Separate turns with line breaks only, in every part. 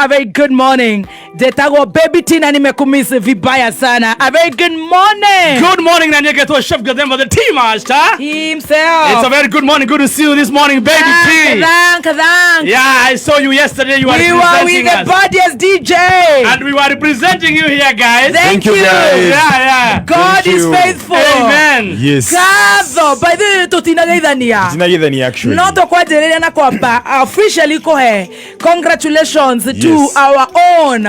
A very good morning. Njĩtagwo Baby Tina, nimekumiss vibaya sana. A very good morning.
Good morning, na nyegetwo Chef Gathemba, the tea master.
Himself.
It's a very good morning. Good to see you this morning, Baby
Thank,
T.
thank, thank.
Yeah, I saw you yesterday. You were
We were with
representing
the
us.
Baddest DJ.
And we were representing you here, guys.
Thank
Thank you, guys.
God
Thank
is
you.
faithful.
Amen.
Yes.
Ngatho. By the way, tũtinageithania.
Tinageithania actually.
No tũkwanjĩrĩria na kwamba officially kũhe congratulations to
Yes.
our own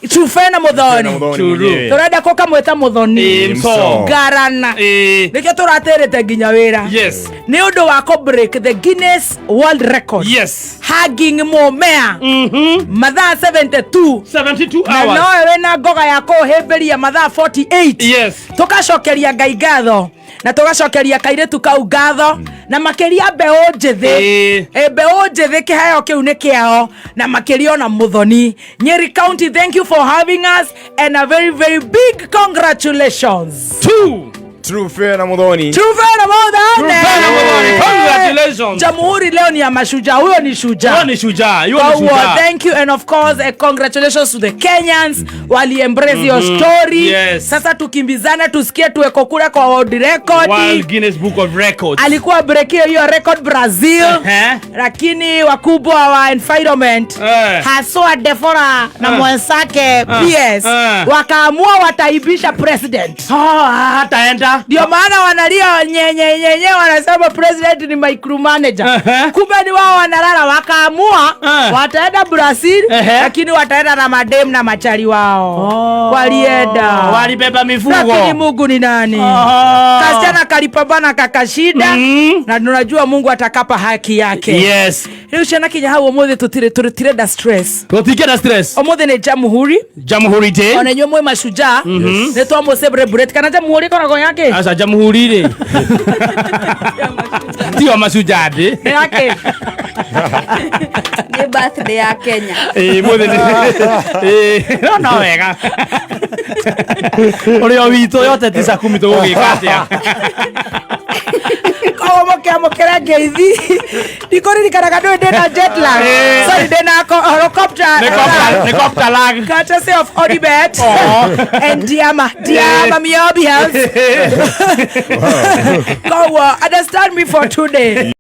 Trufena Muthoni.
Muthoni
True.
mwenyewe.
Tũrenda kũkamwĩta Muthoni.
Mso.
Ngarana. Nĩkĩo tũratĩrĩte nginya wĩra. Nĩ ũndũ wa kũ break the Guinness World Record. Hugging mũmea mathaa 72
72
na
hours.
nowe wĩna ngoga ya kũhĩmbĩria mathaa 48. Tũgacokeria Ngai ngatho na tũgacokeria kairĩtu kau ngatho na makĩria mbeũ njĩthĩ. Mbeũ njĩthĩ, kĩheo kĩu nĩ kĩao na makĩria ona Muthoni. Nyeri County, thank you for having us and a very, very big congratulations.
Two.
Trufena Muthoni.
Trufena Muthoni.
Trufena Muthoni, congratulations.
Jamhuri leo ni ya mashujaa, huyo ni shujaa.
Huyo ni shujaa. Huyo ni
Koguo,
shujaa.
thank you, and of course congratulations to the Kenyans wali embrace your story. Sasa tukimbizana tusikie tuweko kule kwa world record.
World Guinness Book of Records.
Alikuwa break hiyo record Brazil, lakini wakubwa wa environment, haswa Defora na mwenzake PS, wakaamua wataibisha president.
Oh, hataenda.
Ndio maana wanalia nyenye nyenye, wanasema president ni micromanager. Kumbe ni wao wanalala, wakaamua wataenda Brazil, lakini wataenda na madem na machali wao. Walienda.
Walibeba mifugo.
Lakini Mungu ni nani? Kasichana kalipambana kakashinda, na tunajua Mungu atakapa haki yake. Rĩu ciana kinya hau ũmũthĩ tũtirĩ tũtirenda stress.
Tũtingĩenda stress.
Ũmũthĩ nĩ Jamhuri.
Jamhuri Day.
Ona inyuĩ mwĩ mashujaa, nĩ twamũ celebrate kana Jamhuri ĩkoragwo yake?
Aca, Jamhuri rĩ tiyo mashujaa ndĩ.
Nĩ yake.
Nĩ birthday ya Kenya.
Ĩĩ, mũthĩ ĩĩ, no no wega ũrĩa witũ yote 9:10 tũgũgĩka atĩa?
Koguo mũkĩamũkĩra ngeithi, ndikũririkanaga ndũĩ ndĩna jet lag. Sorry, ndĩna helicopter.
Nĩ copter lag.
Courtesy of Odibet and Diama Diama Miobi House. Koguo understand me for today.